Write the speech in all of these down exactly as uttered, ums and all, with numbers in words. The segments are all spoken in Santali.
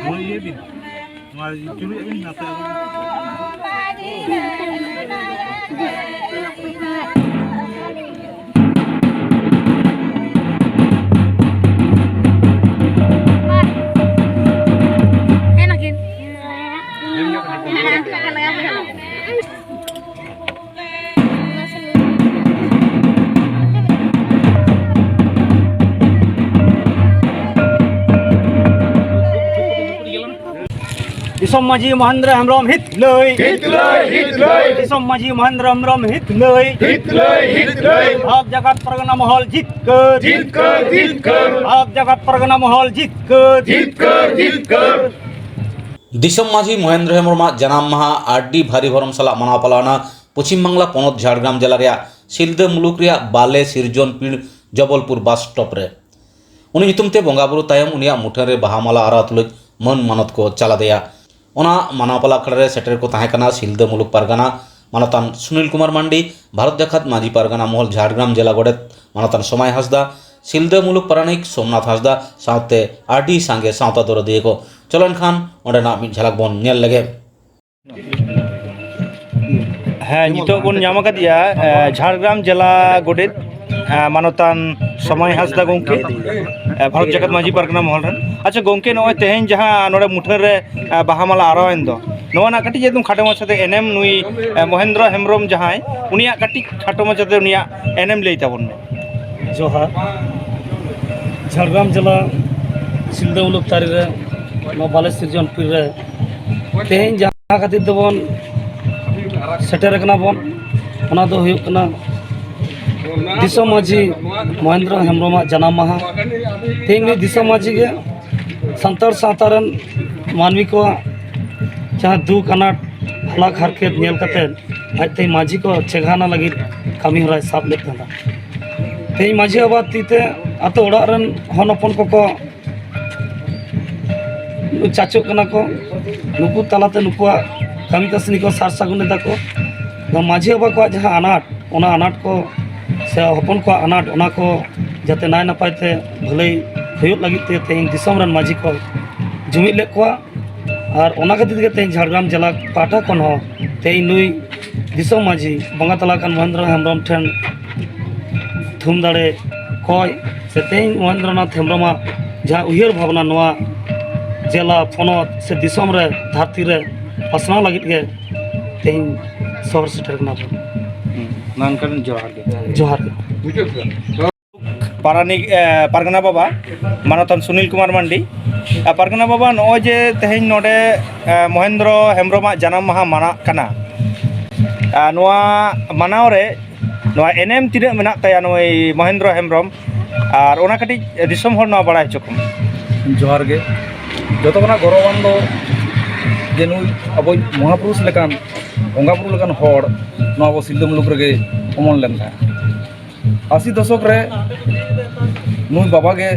ᱱᱚᱣᱟ ᱤᱭᱟᱹ ᱵᱤᱱ, ᱱᱚᱣᱟ ᱪᱩᱨᱩᱡ ᱵᱤᱱ, ᱱᱟᱛᱮ ᱟᱹᱜᱩ ᱵᱤᱱ᱾ ᱫᱤᱥᱚᱢ ᱢᱟᱹᱡᱷᱤ ᱢᱚᱦᱮᱱᱫᱨᱚ ᱦᱮᱢᱵᱨᱚᱢ ᱦᱤᱛ ᱞᱟᱹᱭ᱾ ᱦᱤᱛ ᱞᱟᱹᱭ, ᱦᱤᱛ ᱞᱟᱹᱭ᱾ ᱫᱤᱥᱚᱢ ᱢᱟᱹᱡᱷᱤ ᱢᱚᱦᱮᱱᱫᱨᱚ ᱦᱮᱢᱵᱨᱚᱢ ᱦᱤᱛ ᱞᱟᱹᱭ᱾ ᱦᱤᱛ ᱞᱟᱹᱭ, ᱦᱤᱛ ᱞᱟᱹᱭ᱾ ᱵᱷᱟᱨᱚᱛ ᱡᱟᱠᱟᱛ ᱯᱟᱨᱜᱟᱱᱟ ᱢᱚᱦᱚᱞ ᱡᱤᱛᱠᱟᱹᱨ᱾ ᱡᱤᱛᱠᱟᱹᱨ, ᱡᱤᱛᱠᱟᱹᱨ᱾ ᱵᱷᱟᱨᱚᱛ ᱡᱟᱠᱟᱛ ᱯᱟᱨᱜᱟᱱᱟ ᱢᱚᱦᱚᱞ ᱡᱤᱛᱠᱟᱹᱨ᱾ ᱡᱤᱛᱠᱟᱹᱨ, ᱡᱤᱛᱠᱟᱹᱨ᱾ ᱫᱤᱥᱚᱢ ᱢᱟᱹᱡᱷᱤ ᱢᱚᱦᱮᱱᱫᱨᱚ ᱦᱮᱢᱵᱨᱚᱢᱟᱜ ᱡᱟᱱᱟᱢ ᱢᱟᱦᱟ ᱟᱹᱰᱤ ᱵᱷᱟᱹᱨᱤ ᱵᱷᱚᱨᱚᱢ ᱥᱟᱞᱟᱜ ᱢᱟᱱᱟᱣ ᱯᱟᱞᱟᱣᱱᱟ ᱯᱚᱪᱷᱤᱢ ᱵᱟᱝᱞᱟ ᱯᱚᱱᱚᱛ ᱡᱷᱟᱲᱜᱨᱟᱢ ᱡᱮᱞᱟ ᱨᱮᱭᱟᱜ ᱥᱤᱞᱫᱟᱹ ᱢᱩᱞᱩᱠ ᱨᱮᱭᱟᱜ ᱵᱟᱞᱮ ᱥᱤᱨᱡᱚᱱ ᱯᱤᱲ ᱡᱚᱵᱚᱞᱯᱩᱨ ᱵᱟᱥ ᱥᱴᱚᱯ ᱨᱮ᱾ ᱩᱱᱤ ᱧᱩᱛᱩᱢ ᱛᱮ ᱵᱚᱸᱜᱟ ᱵᱩᱨᱩ ᱛᱟᱭᱚᱢ ᱩᱱᱤᱭᱟᱜ ᱢᱩᱴᱷᱟᱹᱱ ᱨᱮ ᱵᱟᱦᱟ ᱢᱟᱞᱟ ᱟᱨᱟᱣ ᱛᱩᱞᱩᱡ ᱢᱟᱹᱱ ᱢᱟᱱᱚᱛ ᱠᱚ ᱪᱟᱞ ᱟᱫᱮᱭᱟ᱾ ᱚᱱᱟ ᱢᱟᱱᱟᱣ ᱯᱟᱞᱟᱣ ᱟᱠᱷᱲᱟ ᱨᱮ ᱥᱮᱴᱮᱨ ᱠᱚ ᱛᱟᱦᱮᱸ ᱠᱟᱱᱟ ᱥᱤᱞᱫᱟᱹ ᱢᱩᱞᱩᱠ ᱯᱟᱨᱜᱟᱱᱟ ᱢᱟᱱᱚᱛᱟᱱ ᱥᱩᱱᱤᱞ ᱠᱩᱢᱟᱨ ᱢᱟᱱᱰᱤ, ᱵᱷᱟᱨᱚᱛ ᱡᱟᱠᱟᱛ ᱢᱟᱹᱡᱷᱤ ᱯᱟᱨᱜᱟᱱᱟ ᱢᱚᱦᱚᱞ ᱡᱷᱟᱲᱜᱨᱟᱢ ᱡᱮᱞᱟ ᱜᱚᱰᱮᱛ ᱢᱟᱱᱚᱛᱟᱱ ᱥᱚᱢᱟᱭ ᱦᱟᱸᱥᱫᱟ, ᱥᱤᱞᱫᱟᱹ ᱢᱩᱞᱩᱠ ᱯᱟᱨᱟᱱᱤᱠ ᱥᱳᱢᱱᱟᱛᱷ ᱦᱟᱸᱥᱫᱟ ᱥᱟᱶᱛᱮ ᱟᱹᱰᱤ ᱥᱟᱸᱜᱮ ᱥᱟᱶᱛᱟ ᱫᱚᱨᱚᱫᱤᱭᱟᱹ ᱠᱚ᱾ ᱪᱚᱞᱚ ᱮᱱᱠᱷᱟᱱ ᱚᱸᱰᱮᱱᱟᱜ ᱢᱤᱫ ᱡᱷᱟᱞᱟᱠ ᱵᱚᱱ ᱧᱮᱞ ᱞᱮᱜᱮ᱾ ᱦᱮᱸ, ᱱᱤᱛᱚᱜ ᱵᱚᱱ ᱧᱟᱢ ᱟᱠᱟᱫᱮᱭᱟ, ᱮ, ᱡᱷᱟᱲᱜᱨᱟᱢ ᱡᱮᱞᱟ ᱜᱚᱰᱮᱛ, ᱮ, ᱢᱟᱱᱚᱛᱟᱱ ᱥᱚᱢᱟᱭ ᱦᱟᱸᱥᱫᱟ ᱜᱚᱢᱠᱮ, ᱮ, ᱵᱷᱟᱨᱚᱛ ᱡᱟᱠᱟᱛ ᱢᱟᱹᱡᱷᱤ ᱯᱟᱨᱜᱟᱱᱟ ᱢᱚᱦᱚᱞ ᱨᱮᱱ᱾ ᱟᱪᱪᱷᱟ ᱜᱚᱢᱠᱮ, ᱱᱚᱜᱼᱚᱭ ᱛᱮᱦᱮᱧ ᱡᱟᱦᱟᱸ ᱱᱚᱰᱮ ᱢᱩᱴᱷᱟᱹᱱ ᱨᱮ, ᱮ, ᱵᱟᱦᱟ ᱢᱟᱞᱟ ᱟᱨᱟᱣᱮᱱ ᱫᱚ, ᱱᱚᱣᱟ ᱨᱮᱱᱟᱜ ᱠᱟᱹᱴᱤᱡ ᱮᱠᱫᱚᱢ ᱠᱷᱟᱴᱚ ᱢᱟᱪᱷᱟᱛᱮ ᱮᱱᱮᱢ, ᱱᱩᱭ, ᱮ, ᱢᱚᱦᱮᱱᱫᱨᱚ ᱦᱮᱢᱵᱨᱚᱢ ᱡᱟᱦᱟᱸᱭ, ᱩᱱᱤᱭᱟᱜ ᱠᱟᱹᱴᱤᱡ ᱠᱷᱟᱴᱚ ᱢᱟᱪᱷᱟᱛᱮ ᱩᱱᱤᱭᱟᱜ ᱮᱱᱮᱢ ᱞᱟᱹᱭ ᱛᱟᱵᱚᱱ ᱢᱮ᱾ ᱡᱚᱦᱟᱨ᱾ ᱡᱷᱟᱲᱜᱨᱟᱢ ᱡᱮᱞᱟ ᱥᱤᱞᱫᱟᱹ ᱢᱩᱞᱩᱠ ᱛᱟᱹᱨᱤ ᱨᱮ ᱱᱚᱣᱟ ᱵᱟᱞᱮ ᱥᱤᱨᱡᱚᱱ ᱯᱤᱲ ᱨᱮ ᱛᱮᱦᱮᱧ ᱡᱟᱦᱟᱸ ᱠᱷᱟᱹᱛᱤᱨ ᱛᱮᱵᱚᱱ ᱥᱮᱴᱮᱨ ᱟᱠᱟᱱᱟ ᱵᱚᱱ, ᱚᱱᱟ ᱫᱚ ᱦᱩᱭᱩᱜ ᱠᱟᱱᱟ ᱫᱤᱥᱚᱢ ᱢᱟᱹᱡᱷᱤ ᱢᱚᱦᱮᱱᱫᱨᱚ ᱦᱮᱢᱵᱨᱚᱢᱟᱜ ᱡᱟᱱᱟᱢ ᱢᱟᱦᱟ᱾ ᱛᱮᱦᱮᱧ ᱱᱩᱭ ᱫᱤᱥᱚᱢ ᱢᱟᱹᱡᱷᱤ ᱜᱮ ᱥᱟᱱᱛᱟᱲ ᱥᱟᱶᱛᱟ ᱨᱮᱱ ᱢᱟᱹᱱᱢᱤ ᱠᱚᱣᱟᱜ ᱡᱟᱦᱟᱸ ᱫᱩᱠ ᱟᱱᱟᱴ, ᱦᱟᱞᱟᱠ ᱦᱟᱨᱠᱮᱛ ᱧᱮᱞ ᱠᱟᱛᱮ ᱟᱡ ᱛᱮᱦᱮᱧ ᱢᱟᱹᱡᱷᱤ ᱠᱚ ᱪᱮᱸᱜᱷᱟᱣᱱᱟ ᱞᱟᱹᱜᱤᱫ ᱠᱟᱹᱢᱤ ᱦᱚᱨᱟᱭ ᱥᱟᱵ ᱞᱮᱫ ᱛᱟᱦᱮᱸᱱᱟ᱾ ᱛᱮᱦᱮᱧ ᱢᱟᱹᱡᱷᱤ ᱵᱟᱵᱟ ᱛᱤ ᱛᱮ ᱟᱛᱳ ᱚᱲᱟᱜ ᱨᱮᱱ ᱦᱚᱱ ᱦᱚᱯᱚᱱ ᱠᱚᱠᱚ ᱪᱟᱪᱚᱜ ᱠᱟᱱᱟ ᱠᱚ, ᱱᱩᱠᱩ ᱛᱟᱞᱟᱛᱮ ᱱᱩᱠᱩᱣᱟᱜ ᱠᱟᱹᱢᱤ ᱠᱟᱹᱥᱱᱤ ᱠᱚ ᱥᱟᱨ ᱥᱟᱹᱜᱩᱱ ᱮᱫᱟ ᱠᱚ᱾ ᱱᱚᱣᱟ ᱢᱟᱹᱡᱷᱤ ᱵᱟᱵᱟ ᱠᱚᱣᱟᱜ ᱡᱟᱦᱟᱸ ᱟᱱᱟᱴ, ᱚᱱᱟ ᱟᱱᱟᱴ ᱠᱚ ᱥᱮ ᱦᱚᱯᱚᱱ ᱠᱚᱣᱟᱜ ᱟᱱᱟᱴ, ᱚᱱᱟ ᱠᱚ ᱡᱟᱛᱮ ᱱᱟᱭ ᱱᱟᱯᱟᱭ ᱛᱮ ᱵᱷᱟᱹᱞᱟᱹᱭ ᱦᱩᱭᱩᱜ ᱞᱟᱹᱜᱤᱫ ᱛᱮ ᱛᱮᱦᱮᱧ ᱫᱤᱥᱚᱢ ᱨᱮᱱ ᱢᱟᱹᱡᱷᱤ ᱠᱚ ᱡᱩᱢᱤᱫ ᱞᱮᱫ ᱠᱚᱣᱟ᱾ ᱟᱨ ᱚᱱᱟ ᱠᱷᱟᱹᱛᱤᱨ ᱛᱮᱜᱮ ᱛᱮᱦᱮᱧ ᱡᱷᱟᱲᱜᱨᱟᱢ ᱡᱮᱞᱟ ᱯᱟᱦᱴᱟ ᱠᱷᱚᱱ ᱦᱚᱸ ᱛᱮᱦᱮᱧ ᱱᱩᱭ ᱫᱤᱥᱚᱢ ᱢᱟᱹᱡᱷᱤ ᱵᱚᱸᱜᱟ ᱛᱟᱞᱟ ᱠᱟᱱ ᱢᱚᱦᱮᱱᱫᱨᱚ ᱦᱮᱢᱵᱨᱚᱢ ᱴᱷᱮᱱ ᱛᱷᱩᱢ ᱫᱟᱲᱮ ᱠᱚᱭ ᱥᱮ ᱛᱮᱦᱮᱧ ᱢᱚᱦᱮᱱᱫᱨᱚᱱᱟᱛᱷ ᱦᱮᱢᱵᱨᱚᱢᱟᱜ ᱡᱟᱦᱟᱸ ᱩᱭᱦᱟᱹᱨ ᱵᱷᱟᱵᱽᱱᱟ ᱱᱚᱣᱟ ᱡᱮᱞᱟ, ᱯᱚᱱᱚᱛ ᱥᱮ ᱫᱤᱥᱚᱢ ᱨᱮ, ᱫᱷᱟᱹᱨᱛᱤ ᱨᱮ ᱯᱟᱥᱱᱟᱣ ᱞᱟᱹᱜᱤᱫ ᱜᱮ ᱛᱮᱦᱮᱧ ᱥᱚᱦᱚᱨ ᱥᱮᱴᱮᱨ ᱠᱟᱱᱟ ᱵᱚᱱ᱾ ᱦᱩᱸ, ᱢᱟ ᱮᱱᱠᱷᱟᱱ ᱡᱚᱦᱟᱨ ᱜᱮ᱾ ᱡᱚᱦᱟᱨ ᱜᱮ᱾ ᱯᱟᱨᱟᱱᱤᱠ, ᱮ, ᱯᱟᱨᱜᱟᱱᱟ ᱵᱟᱵᱟ, ᱢᱟᱱᱚᱛᱟᱱ ᱥᱩᱱᱤᱞ ᱠᱩᱢᱟᱨ ᱢᱟᱱᱰᱤ᱾ ᱟᱨ ᱯᱟᱨᱜᱟᱱᱟ ᱵᱟᱵᱟ, ᱱᱚᱜᱼᱚᱭ ᱡᱮ ᱛᱮᱦᱮᱧ ᱱᱚᱰᱮ, ᱮ, ᱢᱚᱦᱮᱱᱫᱨᱚ ᱦᱮᱢᱵᱨᱚᱢᱟᱜ ᱡᱟᱱᱟᱢ ᱢᱟᱦᱟ ᱢᱟᱱᱟᱜ ᱠᱟᱱᱟ, ᱟᱨ ᱱᱚᱣᱟ ᱢᱟᱱᱟᱣ ᱨᱮ ᱱᱚᱣᱟ ᱮᱱᱮᱢ ᱛᱤᱱᱟᱹᱜ ᱢᱮᱱᱟᱜ ᱛᱟᱭᱟ ᱱᱩᱭ ᱢᱚᱦᱮᱱᱫᱨᱚ ᱦᱮᱢᱵᱨᱚᱢ, ᱟᱨ ᱚᱱᱟ ᱠᱟᱹᱴᱤᱡ ᱫᱤᱥᱚᱢ ᱦᱚᱲ ᱱᱚᱣᱟ ᱵᱟᱲᱟᱭ ᱦᱚᱪᱚ ᱠᱚᱢ᱾ ᱡᱚᱦᱟᱨ ᱜᱮ᱾ ᱡᱚᱛᱚ ᱠᱷᱚᱱᱟᱜ ᱜᱚᱨᱚᱵᱟᱱ ᱫᱚ ᱡᱮ ᱱᱩᱭ ᱟᱵᱚᱭᱤᱡ ᱢᱚᱦᱟᱯᱩᱨᱩᱥ ᱞᱮᱠᱟᱱ, ᱵᱚᱸᱜᱟ ᱵᱩᱨᱩ ᱞᱮᱠᱟᱱ ᱦᱚᱲ ᱱᱚᱣᱟ ᱟᱵᱚ ᱥᱤᱞᱫᱟᱹ ᱢᱩᱞᱩᱠ ᱨᱮᱜᱮ ᱚᱢᱚᱱ ᱞᱮᱱ ᱛᱟᱦᱮᱸᱫ᱾ ᱟᱥᱤ ᱫᱚᱥᱚᱠ ᱨᱮ ᱱᱩᱭ ᱵᱟᱵᱟ ᱜᱮ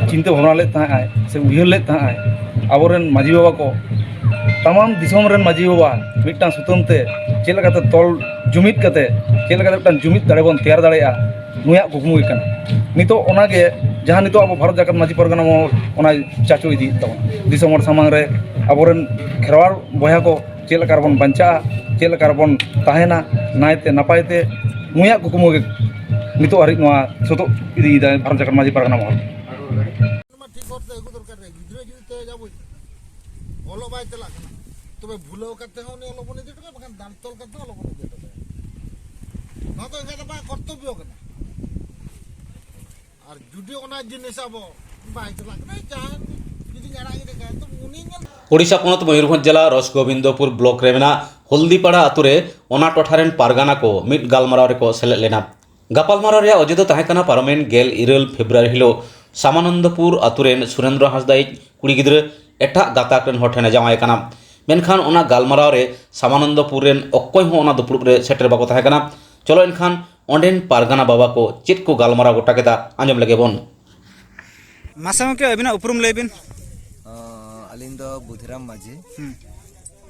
ᱪᱤᱱᱛᱟᱹ ᱵᱷᱟᱵᱽᱱᱟ ᱞᱮᱫ ᱛᱟᱦᱮᱸᱫ ᱟᱭ ᱥᱮ ᱩᱭᱦᱟᱹᱨ ᱞᱮᱫ ᱛᱟᱦᱮᱸᱫ ᱟᱭ, ᱟᱵᱚᱨᱮᱱ ᱢᱟᱹᱡᱷᱤ ᱵᱟᱵᱟ ᱠᱚ, ᱛᱟᱢᱟᱢ ᱫᱤᱥᱚᱢ ᱨᱮᱱ ᱢᱟᱹᱡᱷᱤ ᱵᱟᱵᱟ ᱢᱤᱫᱴᱟᱝ ᱥᱩᱛᱟᱹᱢ ᱛᱮ ᱪᱮᱫ ᱞᱮᱠᱟᱛᱮ ᱛᱚᱞ ᱡᱩᱢᱤᱫ ᱠᱟᱛᱮ ᱪᱮᱫ ᱞᱮᱠᱟᱛᱮ ᱢᱤᱫᱴᱟᱝ ᱡᱩᱢᱤᱫ ᱫᱟᱲᱮ ᱵᱚᱱ ᱛᱮᱭᱟᱨ ᱫᱟᱲᱮᱭᱟᱜᱼᱟ, ᱱᱩᱭᱟᱜ ᱠᱩᱠᱢᱩ ᱜᱮ ᱠᱟᱱᱟ᱾ ᱱᱤᱛᱚᱜ ᱚᱱᱟᱜᱮ ᱡᱟᱦᱟᱸ ᱱᱤᱛᱚᱜ ᱟᱵᱚ ᱵᱷᱟᱨᱚᱛ ᱡᱟᱠᱟᱛ ᱢᱟᱹᱡᱷᱤ ᱯᱟᱨᱜᱟᱱᱟ ᱢᱚᱦᱚᱞ ᱚᱱᱟᱭ ᱪᱟᱪᱳ ᱤᱫᱤᱭᱮᱫ ᱛᱟᱵᱚᱱᱟ᱾ ᱫᱤᱥᱚᱢ ᱦᱚᱲ ᱥᱟᱢᱟᱝ ᱨᱮ ᱟᱵᱚᱨᱮᱱ ᱠᱷᱮᱨᱣᱟᱲ ᱵᱚᱭᱦᱟ ᱠᱚ ᱪᱮᱫ ᱞᱮᱠᱟ ᱨᱮᱵᱚᱱ ᱵᱟᱧᱪᱟᱜᱼᱟ, ᱪᱮᱫ ᱞᱮᱠᱟ ᱨᱮᱵᱚᱱ ᱛᱟᱦᱮᱱᱟ ᱱᱟᱭᱛᱮ ᱱᱟᱯᱟᱭ ᱛᱮ, ᱱᱩᱭᱟᱜ ᱠᱩᱠᱢᱩ ᱜᱮ ᱱᱤᱛᱚᱜ ᱦᱟᱹᱨᱤᱡ ᱱᱚᱣᱟ ᱥᱚᱫᱚᱜ ᱤᱫᱤᱭᱮᱫᱟᱭ ᱵᱷᱟᱨᱚᱛ ᱡᱟᱠᱟᱛ ᱢᱟᱹᱡᱷᱤ ᱯᱟᱨᱜᱟᱱᱟ ᱢᱚᱦᱚᱞ᱾ ᱢᱟ ᱴᱷᱤᱠ ᱦᱚᱨ ᱛᱮ ᱟᱹᱜᱩ ᱫᱚᱨᱠᱟᱨ ᱜᱮ᱾ ᱜᱤᱫᱽᱨᱟᱹ ᱡᱩᱫᱤ ᱛᱮ ᱡᱟᱵᱚ ᱚᱞᱚᱜ ᱵᱟᱭ ᱪᱟᱞᱟᱜ ᱠᱟᱱᱟ, ᱛᱚᱵᱮ ᱵᱷᱩᱞᱟᱹᱣ ᱠᱟᱛᱮ ᱦᱚᱸ ᱩᱱᱤ ᱚᱞᱚᱜ ᱵᱚᱱ ᱤᱫᱤ ᱦᱚᱴᱚ ᱠᱟᱭᱟ, ᱵᱟᱠᱷᱟᱱ ᱫᱟᱞ ᱛᱚᱞ ᱠᱟᱛᱮ ᱦᱚᱸ ᱚᱞᱚᱜ ᱵᱚᱱ ᱤᱫᱤ ᱦᱚᱴᱚ ᱠᱟᱭᱟ᱾ ᱱᱚᱣᱟ ᱫᱚ ᱮᱱᱠᱷᱟᱱ ᱫᱚ ᱵᱟᱝ ᱠᱚᱨᱛᱚᱵᱵᱚ ᱠᱟᱱᱟ᱾ ᱟᱨ ᱡᱩᱫᱤ ᱚᱱᱟ ᱡᱤᱱᱤᱥ ᱟᱵᱚ ᱵᱟᱭ ᱪᱟᱞᱟᱜ ᱠᱟᱱᱟ, ᱡᱟᱦᱟᱸᱭ ᱡᱩᱫᱤ ᱟᱲᱟᱜ ᱜᱤᱰᱤ ᱠᱟᱭᱟ, ᱛᱚ ᱩᱱᱤ ᱧᱮᱞ ᱳᱰᱤᱥᱟ ᱯᱚᱱᱚᱛ ᱢᱚᱭᱩᱨᱵᱷᱚᱸᱡᱽ ᱡᱮᱞᱟ ᱨᱚᱥᱜᱳᱵᱤᱱᱫᱚᱯᱩᱨ ᱵᱞᱚᱠ ᱨᱮ ᱢᱮᱱᱟᱜ ᱦᱚᱞᱫᱤᱯᱟᱲᱟ ᱟᱛᱳ ᱨᱮ ᱚᱱᱟ ᱴᱚᱴᱷᱟ ᱨᱮᱱ ᱯᱟᱨᱜᱟᱱᱟ ᱠᱚ ᱢᱤᱫ ᱜᱟᱞᱢᱟᱨᱟᱣ ᱨᱮᱠᱚ ᱥᱮᱞᱮᱫ ᱞᱮᱱᱟ᱾ ᱜᱟᱯᱟᱞᱢᱟᱨᱟᱣ ᱨᱮᱭᱟᱜ ᱚᱡᱮ ᱫᱚ ᱛᱟᱦᱮᱸ ᱠᱟᱱᱟ ᱯᱟᱨᱚᱢᱮᱱ ᱜᱮᱞ ᱤᱨᱟᱹᱞ ᱯᱷᱮᱵᱽᱨᱩᱣᱟᱨᱤ ᱦᱤᱞᱳᱜ ᱥᱟᱢᱟᱱᱚᱱᱫᱚᱯᱩᱨ ᱟᱛᱳ ᱨᱮᱱ ᱥᱩᱨᱮᱱᱫᱨᱚ ᱦᱟᱸᱥᱫᱟᱭᱤᱡ ᱠᱩᱲᱤ ᱜᱤᱫᱽᱨᱟᱹ ᱮᱴᱟᱜ ᱜᱟᱛᱟᱠ ᱨᱮᱱ ᱦᱚᱲ ᱴᱷᱮᱱᱮ ᱡᱟᱶᱟᱭ ᱟᱠᱟᱱᱟ᱾ ᱢᱮᱱᱠᱷᱟᱱ ᱚᱱᱟ ᱜᱟᱞᱢᱟᱨᱟᱣ ᱨᱮ ᱥᱟᱢᱟᱱᱚᱱᱫᱚᱯᱩᱨ ᱨᱮᱱ ᱚᱠᱚᱭ ᱦᱚᱸ ᱚᱱᱟ ᱫᱩᱯᱲᱩᱵ ᱨᱮ ᱥᱮᱴᱮᱨ ᱵᱟᱠᱚ ᱛᱟᱦᱮᱸ ᱠᱟᱱᱟ᱾ ᱪᱚᱞᱚ ᱮᱱᱠᱷᱟᱱ ᱚᱸᱰᱮᱱ ᱯᱟᱨᱜᱟᱱᱟ ᱵᱟᱵᱟ ᱠᱚ ᱪᱮᱫ ᱠᱚ ᱜᱟᱞᱢᱟᱨᱟᱣ ᱜᱚᱴᱟ ᱠᱮᱫᱟ, ᱟᱸᱡᱚᱢ ᱞᱮᱜᱮ ᱵᱚᱱ᱾ ᱢᱟᱥᱮ ᱜᱚᱢᱠᱮ, ᱟᱹᱵᱤᱱᱟᱜ ᱩᱯᱨᱩᱢ ᱞᱟᱹᱭ ᱵᱤᱱ᱾ ᱚ, ᱟᱹᱞᱤᱧ ᱫᱚ ᱵᱩᱫᱷᱤᱨᱟᱢ ᱢᱟᱹᱡᱷᱤ, ᱦᱩᱸ᱾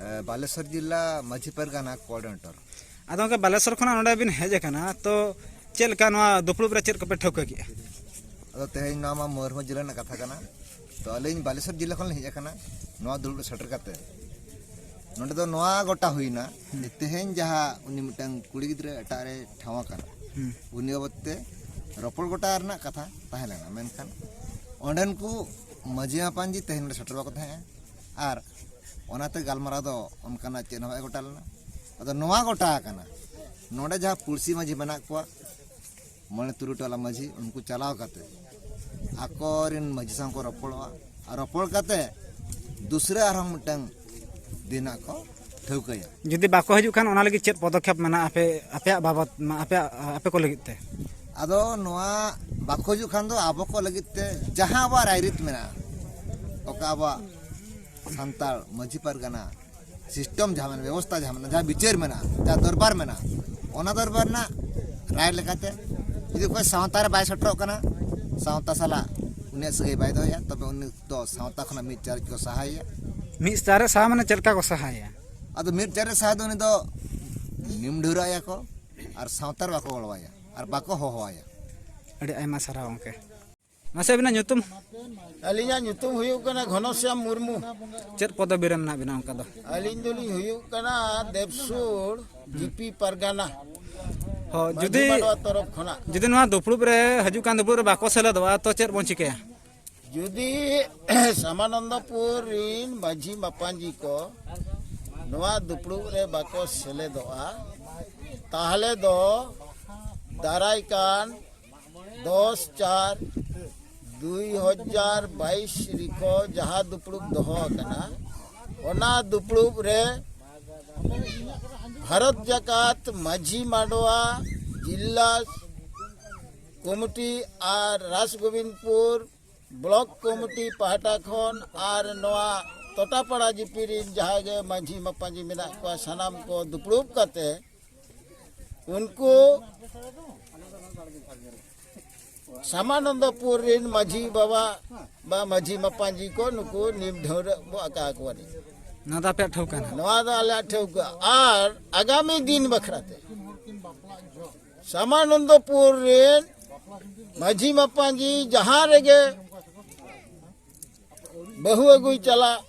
ᱮ, ᱵᱟᱞᱮᱥᱚᱨ ᱡᱤᱞᱟ ᱢᱟᱹᱡᱷᱤ ᱯᱟᱨᱜᱟᱱᱟ ᱠᱳᱚᱨᱰᱤᱱᱮᱴᱚᱨ᱾ ᱟᱫᱚ ᱜᱚᱢᱠᱮ, ᱵᱟᱞᱮᱥᱚᱨ ᱠᱷᱚᱱᱟᱜ ᱱᱚᱰᱮ ᱵᱤᱱ ᱦᱮᱡ ᱟᱠᱟᱱᱟ, ᱛᱚ ᱪᱮᱫ ᱞᱮᱠᱟ ᱱᱚᱣᱟ ᱫᱩᱯᱲᱩᱵ ᱨᱮ ᱪᱮᱫ ᱠᱚᱯᱮ ᱴᱷᱟᱹᱣᱠᱟᱹ ᱠᱮᱜᱼᱟ? ᱟᱫᱚ ᱛᱮᱦᱮᱧ ᱱᱚᱣᱟ ᱢᱟ ᱢᱚᱭᱩᱨᱵᱷᱚᱸᱡᱽ ᱡᱤᱞᱟ ᱨᱮᱱᱟᱜ ᱠᱟᱛᱷᱟ ᱠᱟᱱᱟ, ᱛᱚ, ᱟᱹᱞᱤᱧ ᱵᱟᱞᱮᱥᱚᱨ ᱡᱮᱞᱟ ᱠᱷᱚᱱ ᱞᱤᱧ ᱦᱮᱡ ᱟᱠᱟᱱᱟ ᱱᱚᱣᱟ ᱫᱩᱲᱩᱵ ᱨᱮ ᱥᱮᱴᱮᱨ ᱠᱟᱛᱮ᱾ ᱱᱚᱰᱮ ᱫᱚ ᱱᱚᱣᱟ ᱜᱚᱴᱟ ᱦᱩᱭᱱᱟ ᱡᱮ ᱛᱮᱦᱮᱧ ᱡᱟᱦᱟᱸ ᱩᱱᱤ ᱢᱤᱫᱴᱟᱝ ᱠᱩᱲᱤ ᱜᱤᱫᱽᱨᱟᱹ ᱮᱴᱟᱜ ᱨᱮ ᱴᱷᱟᱶ ᱟᱠᱟᱱᱟ, ᱦᱩᱸ᱾ ᱩᱱᱤ ᱵᱟᱵᱚᱫ ᱛᱮ ᱨᱚᱯᱚᱲ ᱜᱚᱴᱟ ᱨᱮᱱᱟᱜ ᱠᱟᱛᱷᱟ ᱛᱟᱦᱮᱸ ᱞᱮᱱᱟ, ᱢᱮᱱᱠᱷᱟᱱ ᱚᱸᱰᱮᱱ ᱠᱚ ᱢᱟᱹᱡᱷᱤ ᱢᱟᱯᱟᱱᱡᱤ ᱛᱮᱦᱮᱧ ᱱᱚᱰᱮ ᱥᱮᱴᱮᱨ ᱵᱟᱠᱚ ᱛᱟᱦᱮᱸᱜᱼᱟ᱾ ᱟᱨ ᱚᱱᱟᱛᱮ ᱜᱟᱞᱢᱟᱨᱟᱣ ᱫᱚ ᱚᱱᱠᱟᱱᱟᱜ ᱪᱮᱫ ᱦᱚᱸ ᱵᱟᱭ ᱜᱚᱴᱟ ᱞᱮᱱᱟ᱾ ᱟᱫᱚ ᱱᱚᱣᱟ ᱜᱚᱴᱟ ᱟᱠᱟᱱᱟ, ᱱᱚᱰᱮ ᱡᱟᱦᱟᱸ ᱯᱩᱲᱥᱤ ᱢᱟᱹᱡᱷᱤ ᱢᱮᱱᱟᱜ ᱠᱚᱣᱟ, ᱢᱚᱬᱮ ᱛᱩᱨᱩᱭ ᱴᱚᱞᱟ ᱢᱟᱹᱡᱷᱤ, ᱩᱱᱠᱩ ᱪᱟᱞᱟᱣ ᱠᱟᱛᱮ ᱟᱠᱚᱨᱮᱱ ᱢᱟᱹᱡᱷᱤ ᱥᱟᱶ ᱠᱚ ᱨᱚᱯᱚᱲᱚᱜᱼᱟ᱾ ᱟᱨ ᱨᱚᱯᱚᱲ ᱠᱟᱛᱮ ᱫᱩᱥᱨᱟᱹ ᱟᱨᱦᱚᱸ ᱢᱤᱫᱴᱟᱝ ᱫᱤᱱᱟᱜ ᱠᱚ ᱴᱷᱟᱹᱣᱠᱟᱹᱭᱟ᱾ ᱡᱩᱫᱤ ᱵᱟᱠᱚ ᱦᱤᱡᱩᱜ ᱠᱷᱟᱱ, ᱚᱱᱟ ᱞᱟᱹᱜᱤᱫ ᱪᱮᱫ ᱯᱚᱫᱚᱠᱷᱮᱯ ᱢᱮᱱᱟᱜᱼᱟ ᱟᱯᱮ, ᱟᱯᱮᱭᱟᱜ ᱵᱟᱵᱚᱛ, ᱟᱯᱮᱭᱟᱜ, ᱟᱯᱮ ᱠᱚ ᱞᱟᱹᱜᱤᱫ ᱛᱮ? ᱟᱫᱚ ᱱᱚᱣᱟ ᱵᱟᱠᱚ ᱦᱤᱡᱩᱜ ᱠᱷᱟᱱ ᱫᱚ ᱟᱵᱚ ᱠᱚ ᱞᱟᱹᱜᱤᱫ ᱛᱮ ᱡᱟᱦᱟᱸ ᱟᱵᱚᱣᱟᱜ ᱨᱟᱭᱨᱤᱛ ᱢᱮᱱᱟᱜᱼᱟ, ᱚᱠᱟ ᱟᱵᱚᱣᱟᱜ ᱥᱟᱱᱛᱟᱲ ᱢᱟᱹᱡᱷᱤ ᱯᱟᱨᱜᱟᱱᱟ ᱥᱤᱥᱴᱮᱢ ᱡᱟᱦᱟᱸ ᱢᱮᱱᱟᱜᱼᱟ, ᱵᱮᱵᱚᱥᱛᱷᱟ ᱡᱟᱦᱟᱸ ᱢᱮᱱᱟᱜᱼᱟ, ᱡᱟᱦᱟᱸ ᱵᱤᱪᱟᱹᱨ ᱢᱮᱱᱟᱜᱼᱟ, ᱚᱱᱟ ᱫᱚᱨᱵᱟᱨ ᱨᱮᱱᱟᱜ ᱨᱟᱭ ᱞᱮᱠᱟᱛᱮ ᱡᱩᱫᱤ ᱚᱠᱚᱭ ᱥᱟᱶᱛᱟ ᱨᱮ ᱵᱟᱭ ᱥᱮᱴᱮᱨᱚᱜ ᱠᱟᱱᱟ, ᱥᱟᱶᱛᱟ ᱥᱟᱞᱟᱜ ᱩᱱᱤᱭᱟᱜ ᱥᱟᱹᱜᱟᱹᱭ ᱵᱟᱭ ᱫᱚᱦᱚᱭᱟ, ᱛᱚᱵᱮ ᱩᱱᱤ ᱫᱚ ᱥᱟᱶᱛᱟ ᱠᱷᱚᱱᱟᱜ ᱢᱤᱫ ᱪᱟᱨ ᱠᱚ ᱥᱟᱦᱟᱭᱮᱭᱟ᱾ ᱢᱤᱫ ᱥᱟᱨᱮ ᱥᱟᱦᱟ ᱢᱟᱱᱮ ᱪᱮᱫ ᱞᱮᱠᱟ ᱠᱚ ᱥᱟᱦᱟᱭᱟ? ᱟᱫᱚ ᱢᱤᱫ ᱪᱟᱨᱮ ᱥᱟᱦᱟ ᱫᱚ ᱩᱱᱤ ᱫᱚ ᱱᱤᱢ ᱰᱷᱟᱹᱣᱨᱟᱹᱜ ᱟᱭᱟ ᱠᱚ ᱟᱨ ᱥᱟᱶᱛᱟ ᱨᱮ ᱵᱟᱠᱚ ᱜᱚᱲᱚᱣᱟᱭᱟ ᱟᱨ ᱵᱟᱠᱚ ᱦᱚᱦᱚᱣᱟᱭᱟ᱾ ᱟᱹᱰᱤ ᱟᱭᱢᱟ ᱥᱟᱨᱦᱟᱣ ᱜᱚᱢᱠᱮ᱾ ᱢᱟᱥᱮ ᱟᱹᱵᱤᱱᱟᱜ ᱧᱩᱛᱩᱢ? ᱟᱹᱞᱤᱧᱟᱜ ᱧᱩᱛᱩᱢ ᱦᱩᱭᱩᱜ ᱠᱟᱱᱟ ᱜᱷᱚᱱᱚᱥᱭᱟᱢ ᱢᱩᱨᱢᱩ᱾ ᱪᱮᱫ ᱯᱚᱫᱚᱵᱤ ᱨᱮ ᱢᱮᱱᱟᱜ ᱵᱤᱱᱟ ᱚᱱᱠᱟ ᱫᱚ? ᱟᱹᱞᱤᱧ ᱫᱚᱞᱤᱧ ᱦᱩᱭᱩᱜ ᱠᱟᱱᱟ ᱫᱮᱵᱥᱩᱲ ᱡᱤᱯᱤ ᱯᱟᱨᱜᱟᱱᱟ᱾ ᱦᱚᱸ, ᱢᱟᱹᱡᱷᱤ ᱡᱩᱫᱤ, ᱢᱟᱰᱣᱟ ᱛᱚᱨᱚᱯ ᱠᱷᱚᱱᱟᱜ᱾ ᱡᱩᱫᱤ ᱱᱚᱣᱟ ᱫᱩᱯᱲᱩᱵ ᱨᱮ ᱦᱤᱡᱩᱜ ᱠᱟᱱ ᱫᱩᱯᱲᱩᱵ ᱨᱮ ᱵᱟᱠᱚ ᱥᱮᱞᱮᱫᱚᱜᱼᱟ, ᱛᱚ ᱪᱮᱫ ᱵᱚᱱ ᱪᱤᱠᱟᱹᱭᱟ? ᱡᱩᱫᱤ ᱥᱟᱢᱟᱱᱚᱱᱫᱚᱯᱩᱨ ᱨᱤᱱ ᱢᱟᱹᱡᱷᱤ ᱢᱟᱯᱟᱧᱡᱤ ᱠᱚ ᱱᱚᱣᱟ ᱫᱩᱯᱲᱩᱵ ᱨᱮ ᱵᱟᱠᱚ ᱥᱮᱞᱮᱫᱚᱜᱼᱟ, ᱛᱟᱦᱞᱮ ᱫᱚ ᱫᱟᱨᱟᱭ ᱠᱟᱱ ᱫᱚᱥ ᱪᱟᱨ ᱫᱩᱭ ᱦᱟᱡᱟᱨ ᱵᱟᱭᱤᱥ ᱨᱮᱠᱚ ᱡᱟᱦᱟᱸ ᱫᱩᱯᱲᱩᱵ ᱫᱚᱦᱚ ᱟᱠᱟᱱᱟ, ᱚᱱᱟ ᱫᱩᱯᱲᱩᱵ ᱨᱮ ᱵᱷᱟᱨᱚᱛ ᱡᱟᱠᱟᱛ ᱢᱟᱹᱡᱷᱤ ᱢᱟᱰᱣᱟ, ᱡᱤᱞᱟ ᱠᱚᱢᱤᱴᱤ ᱟᱨ ᱨᱟᱥᱜᱳᱵᱤᱱᱫᱯᱩᱨ ᱵᱞᱚᱠ ᱠᱚᱢᱤᱴᱤ ᱯᱟᱦᱴᱟ ᱠᱷᱚᱱ ᱟᱨ ᱱᱚᱣᱟ ᱛᱚᱴᱟᱯᱟᱲᱟ ᱡᱤᱯᱤ ᱨᱤᱱ ᱡᱟᱦᱟᱸ ᱜᱮ ᱢᱟᱹᱡᱷᱤ ᱢᱟᱯᱟᱧᱡᱤ ᱢᱮᱱᱟᱜ ᱠᱚᱣᱟ, ᱥᱟᱱᱟᱢ ᱠᱚ ᱫᱩᱯᱲᱩᱵ ᱠᱟᱛᱮ ᱩᱱᱠᱩ ᱥᱟᱢᱟᱱᱚᱱᱫᱚᱯᱩᱨ ᱨᱤᱱ ᱢᱟᱹᱡᱷᱤ ᱵᱟᱵᱟ ᱵᱟ ᱢᱟᱹᱡᱷᱤ ᱢᱟᱯᱟᱧᱡᱤ ᱠᱚ ᱱᱩᱠᱩ ᱱᱤᱢ ᱰᱷᱟᱹᱣᱨᱟᱹᱜ ᱵᱚ ᱟᱠᱟ ᱟᱠᱚᱣᱟ᱾ ᱱᱚᱣᱟ ᱫᱚ ᱟᱯᱮᱭᱟᱜ ᱴᱷᱟᱹᱣᱠᱟᱹ ᱱᱟᱦᱟᱜ? ᱱᱚᱣᱟ ᱫᱚ ᱟᱞᱮᱭᱟᱜ ᱴᱷᱟᱹᱣᱠᱟᱹ᱾ ᱟᱨ ᱟᱜᱟᱢᱤ ᱫᱤᱱ ᱵᱟᱠᱷᱨᱟ ᱛᱮ ᱥᱟᱢᱟᱱᱚᱱᱫᱚᱯᱩᱨ ᱨᱤᱱ ᱢᱟᱹᱡᱷᱤ ᱢᱟᱯᱟᱧᱡᱤ ᱡᱟᱦᱟᱸ ᱨᱮᱜᱮ ᱵᱟᱹᱦᱩ ᱟᱹᱜᱩᱭ ᱪᱟᱞᱟᱜ,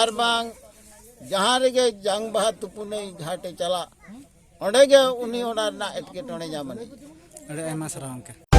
ᱟᱨ ᱵᱟᱝ ᱡᱟᱦᱟᱸ ᱨᱮᱜᱮ ᱡᱟᱝ ᱵᱟᱦᱟ ᱛᱩᱯᱩᱱᱟᱹᱭ ᱜᱷᱟᱴᱮ ᱪᱟᱞᱟᱜ, ᱚᱸᱰᱮ ᱜᱮ ᱩᱱᱤ ᱚᱱᱟ ᱨᱮᱱᱟᱜ ᱮᱴᱠᱮᱴᱚᱬᱮ ᱧᱟᱢ ᱟᱹᱱᱤᱡ᱾ ᱟᱹᱰᱤ ᱟᱭᱢᱟ ᱥᱟᱨᱦᱟᱣ ᱜᱚᱢᱠᱮ᱾